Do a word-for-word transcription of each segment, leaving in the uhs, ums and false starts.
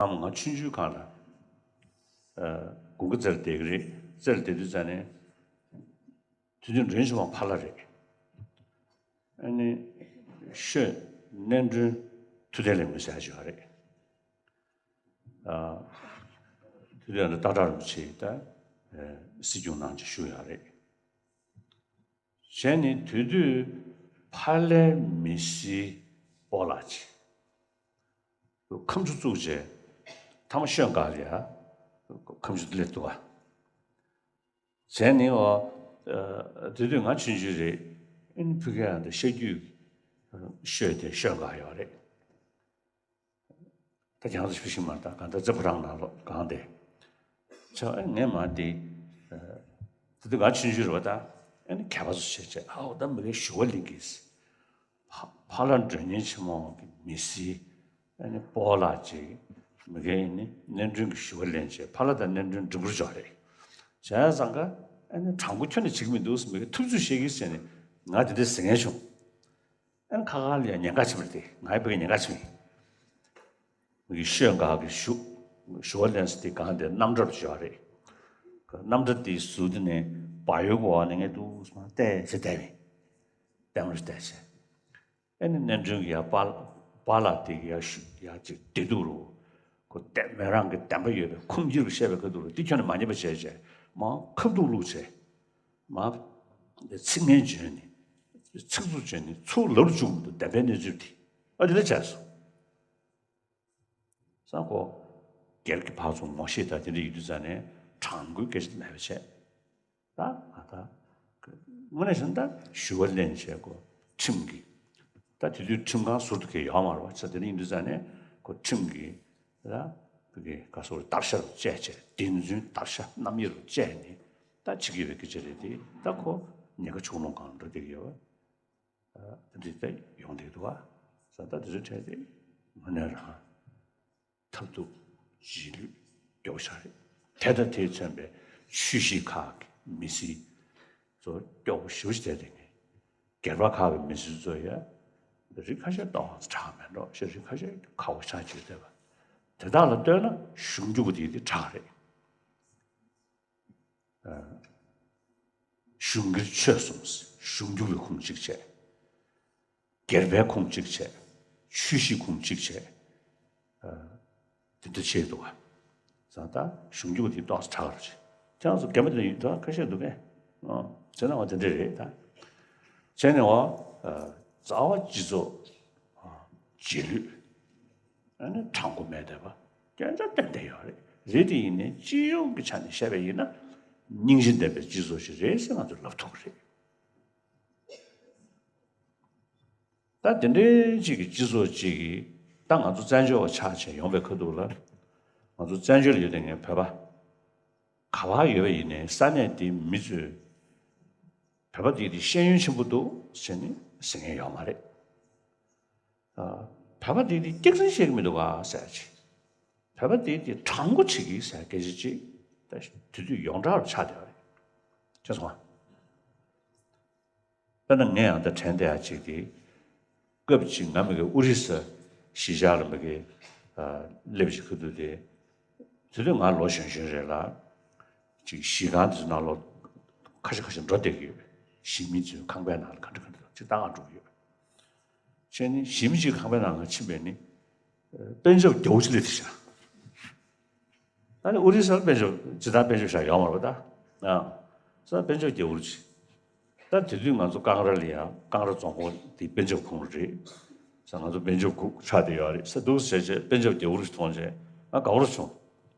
ཨ་མ་ང་ཆུང་ཆུང་སྒང་ལ་ཨ་དགུན་ཁ་རྩེད་ལ་བསྡད་ཀྱི་རེད། རྩེད་ལ་བསྡད་དུས་ཙ་ནས་དེ་དུས་མགྲོན་ཆེན་མོ་ཕ་ལགས་རེད། ཨ་ནི་ཤོད་གནས་མགྲོན་ཐུབ་བསྟན་ལེགས་མོ་ཟེར་ཡག་ཅིག་ཡོད་རེད། ཨ་དེ་དུས་ཨ་ནི་སྟག་བྲག་རིན་པོ་ཆེ་ད་ཨ་སྲིད་སྐྱོང་གནང་བྱས་བཞུགས་ཡོད་རེད། བྱས་ནས་དེ་དུས་ཕ་ལྷའི་མི་སྲིད་སྤོ་ལགས་ཀྱིས་ཁ་མཆུ་བཙུགས་བྱས་ཐ་མ་ཤོད་སྒང་ལ་ཡ་ཁ་མཆུ་སླེབས་འདུག་བ། བྱས་ནས་འོ་ཨ་དེ་དུས་ང་ཆུང་ཆུང་རེད། ཨ་ནི་ཕ་གིར་ཡང་ད་ཤ་རྒྱུས་ཤོད་དེ་ཤོད་སྒང་ཡོད་རེད། ད་ཁྱེད་རང་ཚོ་ཤེས་ཀྱི་མ་རེད། ད་གང་ལྟར་རྩེ་ཕོ་བྲང་ནང་ལོགས་སྒང་དེ། ཆ་ཨེ་ངས་མ་དེ་ཨ་དེ་དུས་ང་ཆུང་ཆུང་རེད་པ། ད་ཨ་ནི་མཁས་པ་ཚོ་བྱས་བྱས་ཨའོ་ད་མི་གའི་ཞུ་བ་ལེན་གྱིས། ཕ་ཕ་ལྷ་མགྲོན་གཉེར་ཆེན་མོ་གི་མི་སྲིད་ཨ་ནི་སྤོ་ལགས་ཅིག་མི་གའི་ནི་གནས་མགྲོན་གྱི་ཞུ་བ་ལེན་བྱས་ཕ་ལྷ་དང་གནས་མགྲོན་འགྲིག་པོ་འཇོག་རེད། བྱས་ཙང་ཀ་ཨ་ནི་དྲང་པོ་ཁྱོན་ནས་བྱེད་ཀྱི་མི་འདུག་ཟེར་མི་གའི་ཐུབ་ཚོད་བཤད་གྱིས་ཟེར་ནས་ང་དེ་འདྲ་ཟེར་མཁན་བྱུང་། ཨན་ཁ་ཁ་ལ་ཡང་ཉེན་ཁ་ཆེ་བ་རེད་དེ། ང་ཡི་བོད་ཀྱི་ཉེན་ཁ་ཆེ་བ་ཡིན། མི་གི་ཤོད་སྒང་གི་ཞུ་ཞུ་བ་ལེན་ས་དེ་སྒང་དེ་གནམ་གྲུར་བཞག་རེད། གནམ་གྲུ་དེ་ཟུར་དེ་ནས་བལ་ཡུལ་གྱི་འོག་ནས་ངས་འདུག་སེ་བལྟས་བྱས་བསྡད་པ་ཡིན། ལྟད་མོ་ཞིག་བལྟས་བྱས། ཨ་ནི་གནས་མགྲོན་གྱི་ཡ་པཱ་པཱ་ལགས་དེ་གི་ཡ་ཞུ་ཡ་ཅིག་བདེ་སྡུག་རུ། ཁོ་བདེ་མོ་རང་གི་བདེན་པ་ཡོད་པའི་ཁུངས་སྐྱེལ་རུ་བཤད་པའི་ཁ་ཐུག་རུ་དེ་ཁྱོན་ནས་མ་ཉན་པ་བྱས་བྱས་མ་ཁ་བཏུག་བླུགས་བྱས། མ། ཚིག་ངན་བརྗོད་ནས། ཚིག་རྩུབ་བརྗོད་ནས་ཚུར་ལབ་རུ་བཅུག་མི་འདུག་བདེན་པའི་གནས་ཚུལ་དེ། ཨ་དེ་འདྲ་བྱས་སོང་། ས་ཁོ། སྒེར་གྱི་ཕར་ཚུར་ངོ་ཤེས་དང་དེ་འདྲ་ཡོད་དུས་ཙ་ནས་དྲང་པོའི་སྐད་ཆ་མེད་པ་བྱས། ད་ང་ད། དངོས་གནས་བྱས་ན་ད་ཞུ་བ་ལེན་བྱས་ཁོ་ཁྲིམས་ཀྱི། ད་དེ་དུས་ཁྲིམས་ཁང་ཟུར་དུ་གས་ཡོད་མ་རེད་བ། ས་དེ་འདྲ་ཡིན་དུས་ཙ་ནས་ཁོ་ཁྲིམས་ཀྱི། ད་བོད་ཀྱི་ག་སོགས་དར་ཤ་རུ་བཅད་བྱས་བདེན་རྫུན་དར་ཤ་རྣམ་དབྱེ་རུ་བཅད་ནས་ད་བྱེད་ཀྱི་ཡོད་པའི་སྐད་ཆ་རེད་དེ། ད་ཁོ་ཉེན་ཁ་ཆུང་ལོང་གང་འགྲོ་བསྡད་ཀྱི་ཡོད་པ། ད་འདི་ད་ཡོང་བསྡད་འདུག་བ། ས་ད་འདི་ཚོའི་གྲས་དེ་དངོས་གནས་རང་ཐབས་སྡུག་རྗེས་ལུས་སྐྱོ་བོ་ཞིག་རེད། དེ་དང་དེས་མཚོན་པའི་ཆོས་གཞིས་ཁག་གི་མི་སེར་ཚོ་སྐྱོ་བོ་ཞེ་པོ་ཞིག་བསྡད་དེ་ངས། སྒེར་པ་ཁག་གི་མི་སེར་ཚོ་ཡ། རིགས་ཁ་ཤས་ཏོག་ཙམ་དྲག་མེད་འགྲོ་ཞེས་རིགས་ཁ་ཤས་ཁག་པོ་ཆགས་བྱས་བསྡད་པ། དེ་དག་ལ་ལྟོས་ན་གཞུང་རྒྱུག་པ་དེ་དེ་དྲག་རེད། གཞུང་སྒེར་ཆོས་གསུམ་གཞུང་རྒྱུག་པའི་ཁུངས་གཅིག་བྱས། སྒེར་པའི་ཁུངས་གཅིག་བྱས། ཆོས་གཞིས་ཁུངས་གཅིག་བྱས། དེ་འདྲ་བྱས་འདུག་བ། ཙང་ད་གཞུང་རྒྱུག་དེ་ཏོག་ཙམ་དྲག་རེད། ཁྱེད་རང་ཚོ་རྒན་པ་དེ་ཡིན་ད་ཁ་ཤས་འདུག་གས། ཨོ། བྱས་ན་འོ་དེ་འདྲ་རེད་ད། བྱས་ནས་འོ། རྩ་བ་སྤྱི་ཚོགས་རྗེས་ལུས། ཨ་ནི་དྲང་པོ་མེད་བསྡད་པ། སྐྱོན་ཆ་ཏན་ཏན་ཡོད་རེད། རེད་དེ་ཡིན་ནའི་སྤྱི་ཡོངས་ཀྱི་ཆ་ནས་བཤད་པ་ཡིན་ན། སྙིང་རྗེ་ལྡན་པའི་སྤྱི་ཚོགས་ཤིག་རེད་ཟེར་ང་ཚོས་ལབ་ཐུབ་ཀྱི་རེད། ད་དེ་འདྲའི་གཅིག་གི་སྤྱི་ཚོགས་གཅིག་གི་ད་ང་ཚོ་བཙན་བྱོལ་བ་ཆགས་བྱས་ཡོང་པའི་ཁ་ཐུག་ལ། ང་ཚོ་བཙན་བྱོལ་ཡོད་དེ་ངའི་བོད་པ། ག་པར་ཡོད་པ་ཡིན་ནའི་ས་གནས་དེའི་མི་ཚོས། བོད་པ་དེ་དེ་ཤེས་ཡོན་ཆེན་པོ་འདུག་ཟེར་ནས་ཟེར་མཁན་ཡོད་མ་རེད། བོད་པ་དེ་དེ་སྐྱག་རྫུན་བཤད་ཀྱི་མི་འདུག་ག་ཟེར་ཅིག་བོད་པ་དེ་དེ་དྲང་པོ་བྱེད་ཀྱི་ཟེར་སྐད་ཆ་ཅིག་ད་དེ་དུས་ཡོངས་གྲགས་རུ་ཆགས་བསྡད་པ་རེད། ཅེས་སོང་ང་། དཔེར་ན་ངས་ཡང་ད་དྲན་བསྡད་ཡ་ཅིག་དེ། སྐབས་ཅིག་ང་མི་གི་ཨོ་རི་ས་གཞིས་ཆགས་ལ་མི་གི་སླེབས་ཅིག་ཁུ་ཐུག་དེ། དེ་དུས་ང་ལོ་གཞོན་གཞོན་རེད་ལ། ཅིག་གཞིས་ཁང་དེ་ཚོ་ནང་ལོགས་ཁ་ཤས་ཁ་ཤས་འགྲོ་བསྡད་ཀྱི་ཡོད། གཞིས་མི་ཚོའི་ཁང་པའི་ནང་ལ་ག་འདྲ་ག་འདྲ་ཅིག་ལྟ་ག་འགྲོ་གི་ཡོད། བྱས་ནས་གཞིས་མི་གཅིག་ཁང་པའི་ནང་ལ་ཕྱིན་པས་ནི། དཔེ་ཆ་རྒྱ་བོ་ཅིག་སླེབས་ཏེ་བཞག་ཨ་ནི་ཨོ་རི་ས་ལ་དཔེ་ཆ་ཇི་ལྟར་དཔེ་ཆ་བཞག་ཡོད་མ་རེད་པ་ད། ཨ། ས་དཔེ་ཆ་རྒྱ་བོ་ཅིག་ད་དེ་དུས་ང་ཚོ་ཀང་ར་ལ་ཡང་ཀང་ར་རྫོང་ཁོངས་དེ་དཔེ་ཆ་ཁོངས་རེད། ས་ང་ཚོ་དཔེ་ཆ་ཁུག་ཆགས་བསྡད་ཡོད་རེད། ས་འདུག་ཟེར་བྱས་དཔེ་ཆ་རྒྱ་བོ་ཅིག་མཐོང་བྱས་ང་དགའ་བོ་བྱུང་།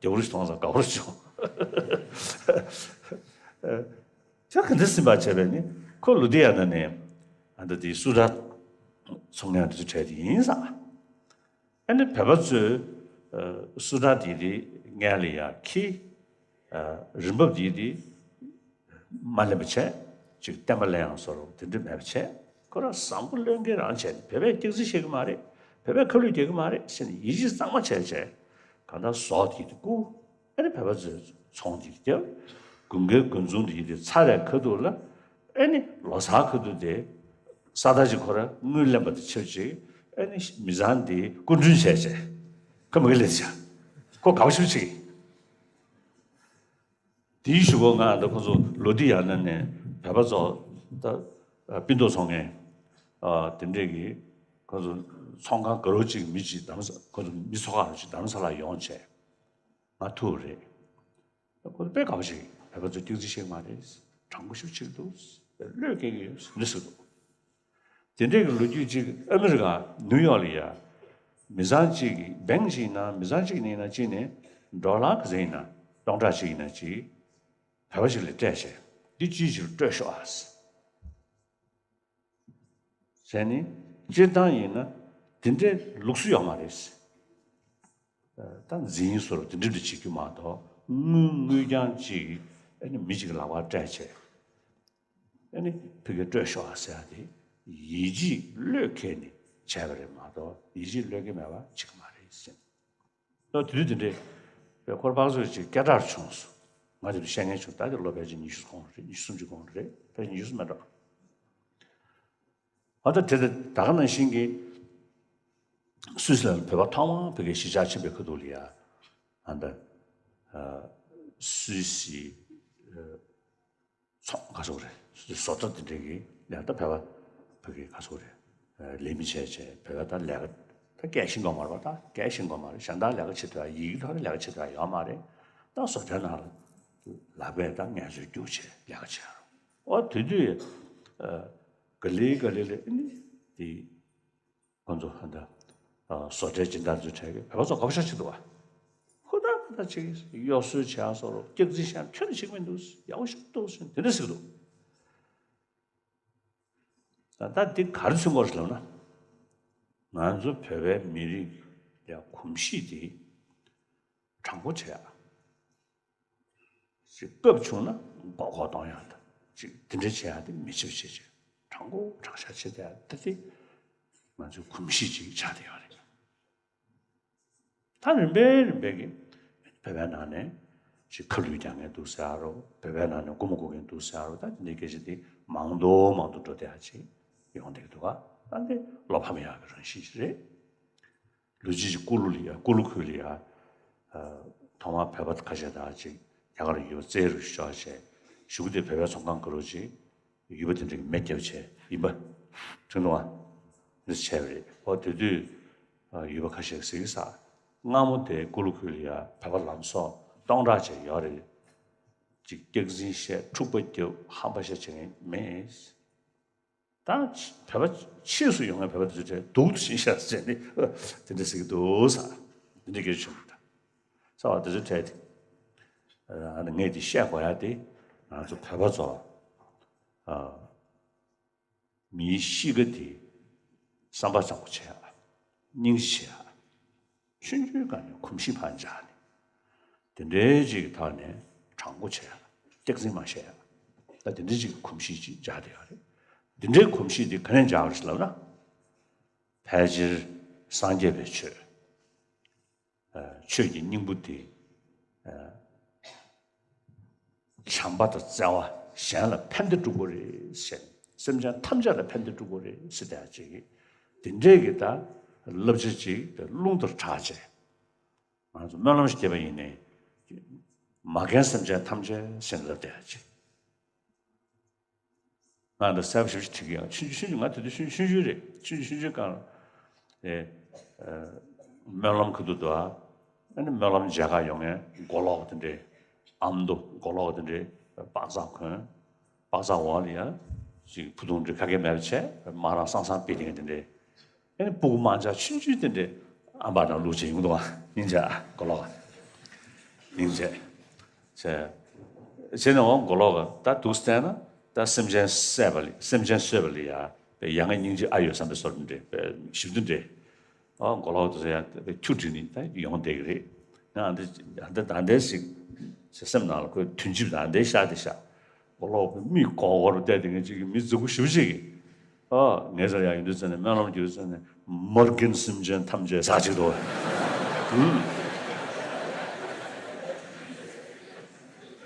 རྒྱ་བོ་ཅིག་མཐོང་ཙང་དགའ་བོ་བྱུང་། ཁྱོད་ག་འདྲ་ཟིན་པ་བྱས་པས་ནི་ཁོ་ལུ་དི་ཡ་ན་ནས་ཨ་ད་དེ་སུ་ཌ་ཚོང་ཡང་དེ་ཚོ་བྲལ་དེ་ཡིན་ས། ཨ་ནི་བོད་པ་ཚོས་སུ་ཌ་དེ་དེ་སྔོན་ལ་ཡ་ཁྱི་རིན་འབབ་དེ་དེ་མ་ལེན་པ་བྱས་ཅིག་བསྟན་པ་ལེན་ཡང་སོར་དེ་འདྲ་མེད་པ་བྱས་ཁོ་རང་བཟང་པོ་བློས་འགེལ་རང་བྱས་ནས་བོད་པས་སྐྱག་རྫུན་བཤད་གི་མ་རེད། བོད་པས་ཁ་བསླུས་རྒྱག་གི་མ་རེད་ཟེར་ནས་ཡིད་ཆེས་གཙང་མ་བྱས་བྱས་གང་ལྟར་ཟོག་དེ་དེ་བརྐུ། ཨ་ནི་བོད་པ་ཚོས་ཚོང་འདི་རྒྱབ། དགུན་ཁའི་དགུན་ཚོང་འདི་དེ་ཚར་བའི་ཁ་ཐུག་ལ། ཨ་ནི་ལོ་གསར་ཁ་ཐུག་དེ། ས་བདག་ཅིག་ཁོ་ར་དངུལ་ལེན་པ་དེ་ཆབས་ཅིག་ཨ་ནི་མི་ཚང་དེ་སྐུ་མགྲོན་བྱས་བྱས། ཁ་མ་གི་ལས་བྱ། ཁོ་དགའ་པོ་ཞེ་པོ་བྱེད་ཀྱི། དེའི་གཞུག་གུ་ང་ད་ཁོ་ཚོ་ལོ་དི་ཡ་ན་ནས་བོད་པ་ཚོ་ད་སྤུན་ཏོག་ཚོང་མཁན་དེ་འདྲས་ཀྱིས་ཁོ་ཚོ་ཚོང་ཁང་དགའ་རབ་ཅིག་མི་གཅིག་རྡ་རམ་ས་ཁོ་ཚོ་མི་ཚོ་ཁག་ཅིག་རྡ་རམ་ས་ལ་ཡོང་བྱས་ང་ཐུག་རེད། ཁོ་ཚོ་དཔེ་དགའ་པོ་ཞིག་བོད་པ་ཚོ་སྐྱག་རྫུན་བཤད་ཀྱི་མ་རེད། དྲང་པོ་ཞིག་བྱེད་ཀྱི་འདུག་བློས་འགེལ་གྱི་ཡོད་ཟེར་འདི་ཟེར་འདུག་དེ་འདྲས་ཀྱི་ལོ་རྒྱུས་ཅིག་ཨ་མི་རི་ཀ་ནིའུ་ཡོག་ལ་ཡ། མི་ཚང་གཅིག་གིས་བེང་གཅིག་ཡིན་ན་མི་ཚང་གཅིག་ནས་ཡིན་ན་གཅིག་ནས་ཌོ་ལར་ག་ཚོད་ཡིན་ན་སྟོང་ཕྲག་གཅིག་ཡིན་ན་གཅིག་བོད་པ་ཞིག་ལ་སྤྲད་བྱས་འདི་ཅིའི་ཕྱིར་སྤྲོད་ཤོག་ཨ་ཟེར་ནས་སྤྱིར་བཏང་ཡིན་ན་དེ་འདྲའི་ལུགས་སྲོལ་ཡོད་མ་རེད་ཟེར། ད་འཛིན་བཟོ་འདི་འདྲ་འདྲ་བྱེད་རྒྱུ་མ་གཏོགས་དངུལ་དངུལ་རྐྱང་གཅིག་ཨ་ནི་མི་གཅིག་གི་ལག་པར་སྤྲད་བྱས། ཨ་ནི་ཕ་གིར་སྤྲོད་ཤོག་ཟེར་ཡ་དེ་ཡིད་ཆེས་བློས་འཁེལ་ནས་བྱས་པ་རེད་མ་གཏོགས་ཡིད་ཆེས་བློས་འཁེལ་མེད་པ་བྱེད་ཀྱི་མ་རེད་ཟེར། ད་དེ་དུས་དེ་འདྲའི་ཁོར་པགས་ཚོད་ཅིག་སྐད་གྲགས་བྱུང་སོང་། ང་དེ་དུས་བཤད་མཁན་བྱུང་། ད་དེ་ལོ་ཕལ་ཆེར་ཉི་ཤུ་གོང་རེད། ཉི་ཤུ་སུམ་ཅུ་གོང་རེད། ཕལ་ཆེར་ཉི་ཤུ་མེད་འགྲོ། ཨ་ད་དེ་ད་ག་ནང་བཞིན་གྱི་སུད་སི་ལ་བོད་པ་ཐོག་མར་ཕ་གིར་གཞིས་ཆགས་ཕྱིན་པའི་ཁ་ཐུག་ལ་ཡ། ཨ་ད་སུད་སི་ཚོང་ག་ཚོད་རེད། བཟོ་གྲྭ་དེ་འདྲས་ཀྱི་ཡང་ད་བོད་པ་བོད་ཀྱི་ག་ཚོད་རེད། ལས་མི་བྱས་བྱས་བོད་པ་ད་ལས་ཀ་ད་སྐད་ཤེས་དགོས་མ་རེད་པ། ད་སྐད་ཤེས་དགོས་མ་རེད། གཞན་དག་ལས་ཀ་བྱེད་ཐུབ་ཡ་ཡི་གེ་ཐོག་ནས་ལས་ཀ་བྱེད་ཐུབ་ཡ་ཡོད་མ་རེད། ད་བཟོ་གྲྭའི་ནང་ལ་ལབ་པས་ད་ངལ་རྩོལ་རྒྱུགས་བྱས་ལས་ཀ་བྱས་རོགས། ཨོ་དེ་དུས་ག་ལེ་ག་ལེ་ལེ་ནི་དེ། ཁོ་ཚོ་ཧ་ད། བཟོ་གྲྭའི་སྦྱིན་བདག་ཚོའི་གྲས་ཀྱིས་བོད་པ་ཚོ་དགའ་པོ་ཞེ་དྲག་བྱེད་འདུག་བ། ཧུར་ཐག་ཧུར་ཐག་བྱེད་ཀྱི་གཡོ་ཟོལ་བྱེད་ཡ་སོགས་རོགས་སྐྱག་རྫུན་བཤད་ཁྱོན་ནས་བྱེད་ཀྱི་མི་འདུག་ཡག་པོ་ཞེ་དྲག་འདུག་ཟེར་དེ་འདྲ་ཟེར་གྱི་འདུག་ད་ལྟ་འདི་ག་རེ་མཚོན་གྱི་ཡོད་རེད་ལབ་ན། ང་ཚོ་བོད་པའི་མི་རིགས་ལ་གོམས་གཤིས་དེ་དྲང་པོ་བྱེད་ཡ། ཅིག་སྐབས་བྱུང་ན་མགོ་སྐོར་གཏོང་ཡག་དང་ཅིག་དེ་འདྲ་བྱེད་ཡག་དེ་མི་བྱེད་པ་བྱེད་ཅིག་དྲང་པོ་དྲང་བཞག་བྱེད་ཡག་དེ་དེ་ང་ཚོའི་གོམས་གཤིས་ཅིག་ཆགས་བསྡད་ཡོད་རེད། ད་རིམ་པས་རིམ་པས་ཀྱི་བོད་པའི་ནང་ནས་ཅིག་ཁ་བསླུས་རྒྱག་མཁན་འདུག་ཟེར་ཡག་རོ། བོད་པའི་ནང་ནས་རྐུ་མ་རྐུ་མཁན་འདུག་ཟེར་ཡག་རོ། ད་དེ་འདྲའི་སྐད་ཆ་དེ་མང་དུ་མང་དུ་འགྲོ་བསྡད་ཡག་ཅིག་ཡོང་བསྡད་ཀྱི་འདུག་ག་ད་འདི་བློ་ཕམ་ཡག་གི་རང་བཞིན་ཞིག་རེད། ལོ་རྒྱུས་ཀྱི་ཀུ་ལུ་ལ་ཡ་ཀུ་ལུ་ཁུལ་ལ་ཡ། ཐོག་མར་བོད་པ་ཁ་ཤས་དང་ཅིག་རྒྱ་གར་ཡུལ་བཙན་རུ་ཤོར་བྱས་གཞུག་གུ་དེ་བོད་པའི་ཚོང་ཁང་དགའ་རབ་ཅིག་ཡུལ་པ་དེ་འདྲ་གི་མེ་བརྒྱབ་བྱས་ཡིན་པ། དྲན་འདུག་ཨ། འདི་བྱས་པ་རེད། ཨོ་དེ་དུས་ཡུལ་པ་ཁ་ཤས་ཟེར་གི་ས། སྔ་མོ་དེ་ཀུ་ལུ་ཁུལ་ལ་ཡ་བོད་པ་ལམ་སང་སྟོང་ཕྲག་བྱས་ཡོད་རེད། ཅིག་སྐྱག་རྫུན་བཤད་འཁྲུག་པ་རྒྱབ་ཧམ་པ་བཤད་བྱེད་མཁན་མེད། ད་བོད་པ་ཕྱིས་སུ་ཡོང་བའི་བོད་པ་དེ་ཚོ་གྲས་སྡུག་ཏུ་ཕྱིན་ཤག་ཟེར་ནས་དེ་འདྲ་ཟེར་གྱི་འདུག་ས། དེ་འདྲ་སྐད་ཆ་བྱུང་གི་འདུག་ས། བ་དེ་ཚོ་གྲས་དེ་ཨ་ནི་ངས་དེ་བཤད་དགོས་ཡ་དེ་ང་ཚོ་བོད་པ་ཚོ་ཨ་མིའི་གཤིས་ཀ་དེ་བསམ་པ་གཙང་པོ་བྱེད་ཡ། སྙིང་རྗེ་བྱེད་ཡ། ཆུང་ཆུང་སྒང་ནས་གོམས་གཤིས་ཕར་འཇགས་ནས། དེ་འདྲའི་ཅིག་གི་ཐོག་ནས་དྲང་པོ་བྱས། སྐྱག་རྫུན་མ་བཤད། ད་དེ་འདྲའི་ཅིག་གི་གོམས་གཤིས་ཅིག་འཇགས་བསྡད་ཡོད་རེད། དེ་འདྲའི་གོམས་གཤིས་དེ་ག་ནས་འཇགས་པ་རེད་ལབ་ན། ཕལ་ཆེར་སངས་རྒྱས་པའི་ཆོས། ཆོས་ཀྱི་སྙིང་པོ་དེ། བྱམས་པ་དང་བརྩེ་བ་གཞན་ལ་ཕན་བདེ་སྒྲུབ་དགོས་རེད་ཟེར། སེམས་ཅན་ཐམས་ཅད་ལ་ཕན་བདེ་སྒྲུབ་དགོས་རེད་ཟེར་བསྡད་ཅིག་དེ་འདྲས་ཀྱི་ད་བསླབ་བྱ་ཅིག་དེ་རླུང་ལྟར་གྲགས་བྱས། ང་ཚོ་སྨོན་ལམ་ཞིག་བརྒྱབ་པ་ཡིན་ནའི། མ་རྒན་སེམས་ཅན་ཐམས་ཅད་ཟེར་ལབ་བསྡད་ཅིག་ང་འདི་གསལ་པོ་ཞེ་པོ་ཞིག་བྲིས་ཀྱི་ཡང་ཆུང་ཆུང་ཆུང་ཆུང་ང་དེ་དུས་ཆུང་ཆུང་ཆུང་རེད། ཆུང་ཆུང་ཆུང་ཆུང་སྒང་ལ། ཨེ། སྨོན་ལམ་ག་དུས་འདུག་ཨ། ཨ་ནི་སྨོན་ལམ་མཇལ་ཁ་ཡོང་མཁན་མགོ་ལོག་དེ་འདྲས། ཨ་མདོ་མགོ་ལོག་དེ་འདྲས་པགས་ཚང་གོན། པགས་ཚང་འོག་ལ་ཡང་ཅིག་ཕུ་ཐུང་འདྲ་ག་གེ་མེད་པ་བྱས་མ་རང་སང་སང་པི་ཏིང་དེ་འདྲས། ཨ་ནི་སྤུ་གུ་དམར་འབྱར་ཆུང་ཆུང་དེ་འདྲས་ཨམ་པ་ནང་བླུགས་བྱས་ཡོང་འདུག་ཨ། སྙིང་རྗེ་ཨ་མགོ་ལོག་ཨ། སྙིང་རྗེ། བྱས། བྱས་ནས་འོ་མགོ་ལོག་ག་ད་འདུག་བསྟན་ན་ད་སེམས་ཅན་བསད་པ་ལ་སེམས་ཅན་གསོད་པ་ལ་ཡ་པའི་ཡ་ང་སྙིང་རྗེ་ཨ་ཡོད་བསམ་པའི་བཟོ་འདྲ་པའི་ཞིབ་ཏུ་འདྲ། ཨ་མགོ་ལོག་དེ་ཚོ་ཡང་པའི་ཁྱུ་བྲིས་ནས་ད་ཡོང་བསྡད་ཀྱི་རེད། ང་ཨ་འདི་ཨ་འདི་ད་འདས་ཞིག་སེམས་ནང་ལ་ཁོའི་དོན་ཅིབ་ད་འདས་ཤ་དེ་ཤ། མགོ་ལོག་པའི་མི་མགོ་སྐོར་བསྡད་དེ་ངས་ཅིག་མི་རྫིག་པོ་ཞེ་པོ་ཅིག་གིས། ཨ་ངས་ཚོ་ཡང་ཡིན་དུས་ཚོད་ནས་སྨོན་ལམ་རྒྱུ་ཚོད་ནས་མ་རྒན་སེམས་ཅན་ཐམས་ཅད་ཟ་ཅིག་ཏུ།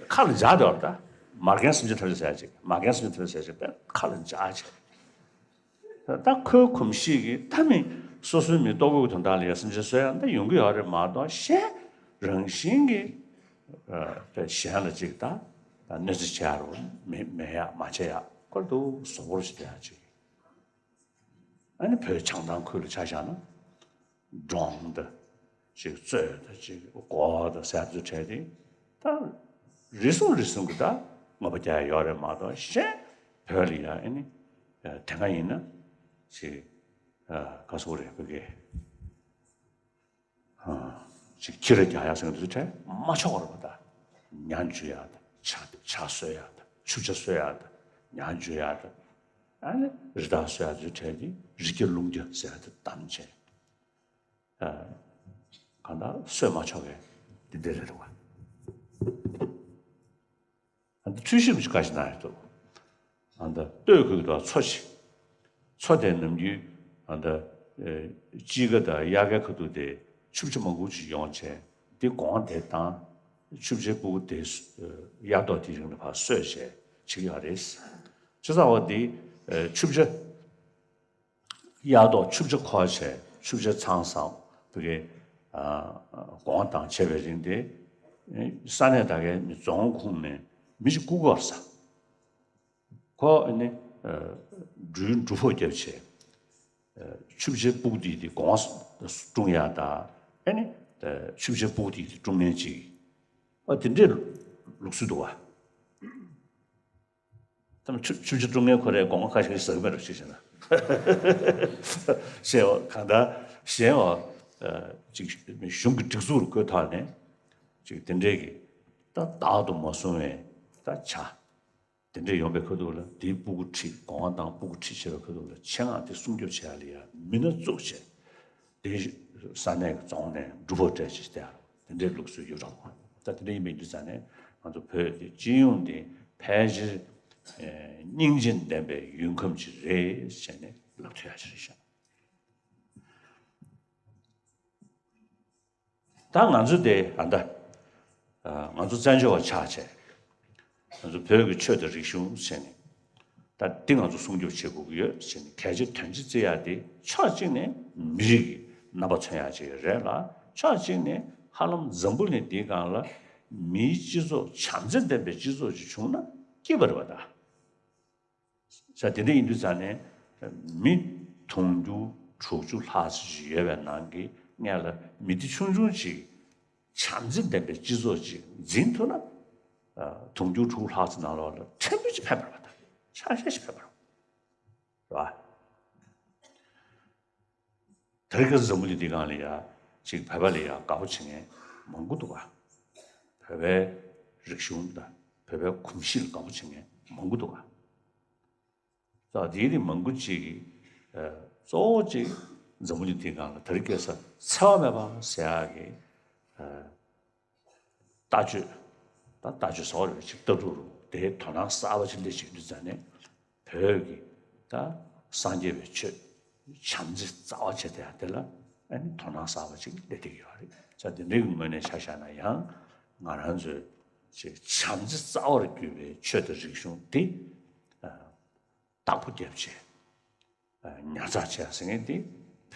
ཁ་ལ་འཇགས་དེ་བར་ད། མ་རྒན་སེམས་ཅན་ཐམས་ཅད་ཟ་ཅིག་མ་རྒན་སེམས་ཅན་ཐམས་ཅད་ཟ་ཅིག་པས་ཁ་ལ་འཇགས་བྱས། ད་ཁོའི་གོམས་གཤིས་ཀྱིས་ད་མི་སོ་སོའི་མི་ལྟོ་གོས་ཀྱི་དོན་དག་ལ་ཡ་སེམས་ཅན་གསོད་ཡ་ད་ཡོང་གི་ཡོད་རེད་མ་གཏོགས་གཞན། རང་བཞིན་གྱིས་ཨ་གཞན་ལ་ཅིག་ད་གནོད་འཚེ་བྱེད་ཡག་རོ་མི་མེད་ཡག་མ་བྱེད་ཡག་ཁོ་རང་དུ་བཟོ་བོར་ཞིག་བསྡད་ཡག་ཅིག་ཨ་ནི་བོད་བྱང་ཐང་ཁུལ་ལ་ཆ་བཞག་ན། འབྲོང་དང་། ཅིག་གཙོད་དང་ཅིག་སྒོ་དང་ཟེར་ཚུལ་བྲལ་ཏེ། ད་རེ་ཟུང་རེ་ཟུང་གི་ད་ངོ་མ་རྒྱག་ཡ་ཡོད་རེད་མ་གཏོགས་གཞན་བོད་ལ་ཡ་ཨ་ནི་དེ་སྔ་ཡིན་ན་ཅིག་ག་སོག་རེད་བོད་སྐད་ཅིག་ཁྱི་ར་རྒྱག་ཡ་ཟེར་བའི་དུས་ཚོད་མ་ཆོག་པ་རེད་པ། ད་ཉ་འཇུ་ཡ་ད་ཇ་ཇ་གསོད་ཡ་ད་ཆུ་བྱ་གསོད་ཡ་ད་ཉ་འཇུ་ཡ་ད་ཨ་ནི་རི་དྭགས་གསོད་ཡ་དུས་ཚོད་དེ་རི་སྐྱ་ཀླུང་སྐྱ་ཟེར་ཡ་ད་དམ་བཅས། གང་ལྟར་གསོད་མ་ཆོག་པའི་འདི་འདྲ་རེད་བ། ཨ་ནི་འཁྲུལ་ཞིབ་ཅིག་ག་ཞིག་གནང་ཡོད་འདུག་ཨ་ནི་སྟོད་ཁུལ་དུ་མཚོ་ཞིག་མཚོ་དེ་ནམ་རྒྱུན་ཨ་ནི་དཔྱིད་ཀ་དང་དབྱར་ཁའི་ཁ་ཐུག་དེ་ཆུ་བྱ་མང་པོ་ཞིག་ཡོང་བྱས་དེ་སྒོང་དེ་བཏང་ཆུ་བྱའི་སྤུ་གུ་དེ་དབྱར་ཐོག་དེའི་རིང་ལ་ཕར་གསོས་བྱས་བྱེད་ཀྱི་ཡོད་རེད། བྱས་ཙང་བ་དེ་ཆུ་བྱ། དབྱར་ཐོག་ཆུ་བྱ་འཁོར་བྱས་ཆུ་བྱ་ཚང་བཟང་བོད་ཀྱི་སྒོང་དང་བྱས་པའི་རིང་དེ་ས་གནས་ད་གའི་མི་རྫོང་ཁུངས་ནས་མི་ཞིག་སྐུ་འཁོར་ས་ཁོ་ནི་སྦྲུལ་འབྲུ་ཕོག་བརྒྱབ་བྱས་ཆུ་བྱའི་སྤུ་གུ་དེ་དེ་སྒོང་སྲུང་ཡ་ད་ཨེ་ནི་ཆུ་བྱའི་སྤུ་གུ་དེ་དེ་སྲུང་མཁན་ཅིག་ཨ་དེ་འདྲའི་ལུགས་སྲོལ་འདུག་བ། ད་ཆུ་ཆུ་བྱ་སྲུང་མཁན་ཁོ་རའི་སྒོང་ཁ་ཤས་ཟག་མེད་རུ་ཞིག་བྱས་ན། ཞེས་པ་གང་ལྟར་གཞན་བ་ཅིག་གཞུང་གི་སྒྲིག་འཛུགས་རུ་བཀོད་ཐག་ནས་ཅིག་དེ་འདྲའི་གི་ད་བདག་ཏུ་མ་བཟུང་བའི་ད་བྱ་དེ་འདྲའི་ཡོང་པའི་ཁ་ཐུག་ལ་དེའི་སྤུ་གུ་ཁྲིད་སྒོང་བ་དང་སྤུ་གུ་ཁྲིད་བྱས་པའི་ཁ་ཐུག་ལ་ཆེད་མངགས་དེ་སྲུང་སྐྱོབ་བྱེད་ཡ་ལ་ཡ་མི་སྣ་བཙུགས་བྱས། དེ་ས་གནས་ཀྱི་རྫོང་ནས་འབྲུ་ཕོག་སྤྲད་ཅིག་སྟེར་དེ་འདྲའི་ལུགས་སྲོལ་ཡོད་རེད་བ། ད་དེ་འདྲ་ཡིན་པའི་དུས་ཙང་ནས་ང་ཚོ་བོད་དེ་སྤྱི་ཡོངས་དེ་ཕལ་ཆེར་སྙིང་རྗེ་ལྡན་པའི་ཡུལ་ཁམས་ཅིག་རེད་ཟེར་ནས་ལབ་ཐུབ་ཡ་ཅིག་རེད་ཤག་ད་ང་ཚོ་དེ་ཨ་ད་ང་ཚོ་བཙན་བྱོལ་བ་ཆགས་བྱས། ང་ཚོ་བོད་ཀྱི་ཆོས་དང་རིག་གཞུང་ཟེར་ནས་ད་འདི་ང་ཚོ་སྲུང་སྐྱོབ་བྱེད་དགོས་ཀྱི་ཡོད་ཟེར་ནས་གལ་ཆེ་དོན་ཆེ་བརྩི་ཡག་དེ་ཕྱོགས་གཅིག་ནས་མི་རིགས་ཀྱི་རྣམ་པ་མཚོན་ཡག་ཅིག་རེད་ལ་ཕྱོགས་གཅིག་ནས་ཧ་ལམ་འཛམ་བུ་གླིང་འདིའི་སྒང་ལ་མིའི་སྤྱི་ཚོགས་བྱམས་བརྩེ་ལྡན་པའི་སྤྱི་ཚོགས་ཅིག་བྱུང་ན་སྐྱིད་པ་རེད་པ་ད། ས་དེ་འདྲ་ཡིན་དུས་ཙང་ནས་མི་དུང་ཕྱུར་དྲུག་ཅུ་ལྷག་ཙམ་ཞིག་ཡོད་པའི་ནང་གི་སྔོན་ལ་མི་སྡེ་ཆུང་ཆུང་ཅིག་བྱམས་བརྩེ་ལྡན་པའི་སྤྱི་ཚོགས་ཅིག་འཛིན་ཐུབ་ན། དུང་ཕྱུར་དྲུག་ལྷག་ཙམ་ནང་ལོགས་ལ་ཕྲན་བུ་ཅིག་ཕན་པ་རེད་པ་ད། ཆ་ཤས་ཤིག་ཕན་པ་རེད་པ། དེ་རིང་ཁ་སང་འཛམ་བུ་གླིང་འདིའི་སྒང་ལ་ཡ་ཅིག་བོད་པ་ལ་ཡ་དགའ་པོ་བྱེད་མཁན་མང་པོ་འདུག་ག་བོད་པའི་རིག་གཞུང་དང་བོད་པའི་གོམས་གཤིས་ལ་དགའ་པོ་བྱེད་མཁན་མང་པོ་འདུག་ག་ད་དེའི་རིགས་མང་པོ་ཅིག་གིས་གཙོ་བོ་ཅིག་འཛམ་བུ་གླིང་འདིའི་སྒང་ལ་དེ་རིང་ཁ་སང་འཚེ་བ་མེད་པ་ཟེར་ཡག་གི་ལྟ་སྤྱོད། ད་ལྟ་སྤྱོད་ཟེར་བ་རེད་ཅིག་ལྟ་གྲུབ་རུ་དེའི་དོ་སྣང་གསར་པ་ཅིག་སླེབས་བྱུང་དུས་ཙང་ནས་བོད་ཀྱི་ད་སངས་རྒྱས་པའི་ཆོས་བྱམས་བརྩེ་རྩ་བ་བྱས་ཏེ་ཡང་དེ་ལ་ཨ་ནི་དོ་སྣང་གསར་པ་ཅིག་སླེབས་བསྡད་ཀྱི་ཡོད་རེད། ས་དེ་འདྲའི་གི་ངོས་ནས་ཆ་བཞག་ན་ཡང་ང་རང་ཚོའི་ཅིག་བྱམས་བརྩེ་རྩ་བར་གྱུར་པའི་ཆོས་དང་རིག་གཞུང་དེ་བདག་པོ་རྒྱབ་བྱས། ཉར་ཚགས་བྱས་ཟེར་མཁན་དེ་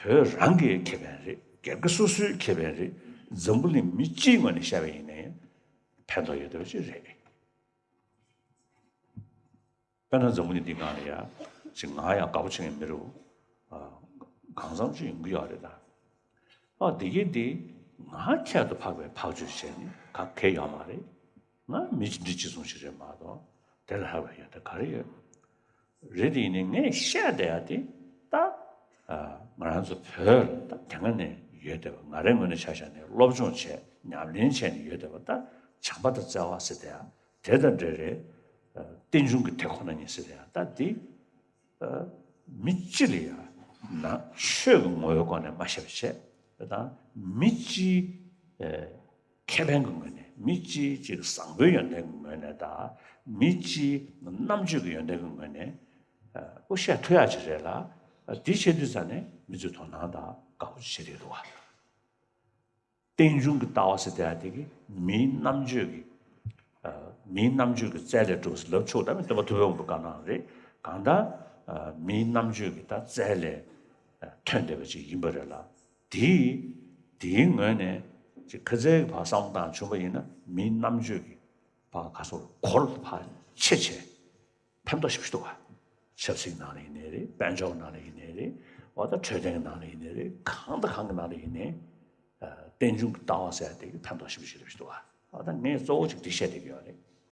བོད་རང་གི་ཁེ་ཕན་རེད། སྒེར་གྱི་སོ་སོའི་ཁེ་ཕན་རེད། འཛམ་བུ་གླིང་མི་སྤྱིའི་ངོས་ནས་བཤད་པ་ཡིན་ན་ཡང་ཕན་ཐོགས་ཡོད་བསྡད་པ་ཅིག་རེད། དཔེར་ན་འཛམ་བུ་གླིང་འདི་སྒང་ལ་ཡ་ཅིག་ང་ཡང་དགའ་པོ་བྱེད་མཁན་མི་རུ་གང་འཚམ་ཅིག་ཡོང་གི་ཡོད་རེད་ད། ཨ་འདི་གི་འདི་ང་ཁྱད་དུ་འཕགས་པའི་འཕགས་ཆོས་བྱས་ནས་ག་གེ་ཡོད་མ་རེད། ང་མི་གཅིག་འདྲ་གཅིག་མཚུངས་ཤིག་རེད་མ་གཏོགས་དེ་ལ་ལྷག་པའི་ཡོན་ཏན་ག་རེ་ཡོད། རེད་དེ་ཡིན་ནའི་ངས་བཤད་བསྡད་ཡ་དེ་ད། ང་རང་ཚོ་བོད་ལ་ད་དེ་སྔ་ནས་ཡོད་བསྡད་པ་ང་རའི་ངོས་ནས་ཆ་བཞག་ནས་སློབ་སྦྱོང་བྱས་ཉམས་ལེན་བྱས་ནས་ཡོད་བསྡད་པ་ད་བྱམས་པ་དང་བརྩེ་བ་ཟེར་བསྡད་ཡ་དེ་དང་འབྲེལ་རེད། རྟེན་འབྱུང་གི་དེ་ཁོ་ན་ཉིད་ཟེར་བསྡད་ཡ་ད་དེ། མི་སྤྱི་ལ་ཡང་ན་ཆོས་ཀྱི་ངོ་བོའི་སྒོ་ནས་མ་བཤད་པ་བྱས་དང་མི་སྤྱིའི་ཁེ་ཕན་གྱི་ངོས་ནས་མི་སྤྱིའི་ཅིག་བཟང་པོའི་ཡོན་ཏན་གྱི་ངོས་ནས་དང་མི་སྤྱིའི་རྣམ་དཔྱོད་ཀྱི་ཡོན་ཏན་གྱི་ངོས་ནས་ཨོ་བཤད་ཐུབ་ཡག་ཅིག་རེད་ལ། དེ་བྱེད་དུས་ཙང་ནས་མི་ཚོས་དོ་སྣང་དང་དགའ་པོ་བྱེད་ཀྱི་འདུག་བ། རྟེན་འབྱུང་གི་ལྟ་བ་ཟེར་དེ་ཡང་དེ་གི་མིའི་རྣམ་དཔྱོད་ཀྱི། མིའི་རྣམ་དཔྱོད་ཀྱི་རྩལ་ལས་གྲུབ་ཟེར་ལབ་ཆོག་ད་མི་སྟོན་པ་ཐུབ་པའི་དབང་པོ་བཀའ་གནང་རེད་གང་ལྟར། མིའི་རྣམ་དཔྱོད་ཀྱི་ད་རྩལ་ལས་ཐོན་བསྡད་པ་ཅིག་ཡིན་པ་རེད་ལ། དེའི་དེའི་ངོས་ནས་ ཅིག་ཁ་ཚའི་བར་བསམ་བློ་བཏང་བྱུང་བ་ཡིན་ན། མིའི་རྣམ་དཔྱོད་ཀྱི་བར་ག་སོགས་འཁོར་བར་ཆེ་ཆེ་ཕན་ཐོགས་ཞེ་པོ་ཞིག་འདུག་བ། ཆབ་སྲིད་ནང་ལ་ཡིན་ནའི་རེད། དཔལ་འབྱོར་ནང་ལ་ཡིན་ནའི་རེད། འོ་ད་འཕྲོད་བསྟེན་ནང་ལ་ཡིན་ནའི་རེད། གང་དང་གང་གི་ནང་ལ་ཡིན་ནའི། རྟེན་འབྱུང་གི་ལྟ་བ་ཟེར་དེ་གི་ཕན་ཐོགས་ཞེ་པོ་ཞིག་རེད་འདུག་བ། འོ་ད་ངས་གཙོ་བོ་ཅིག་འདི་བཤད་བསྡད་ཀྱི་ཡོད་རེད།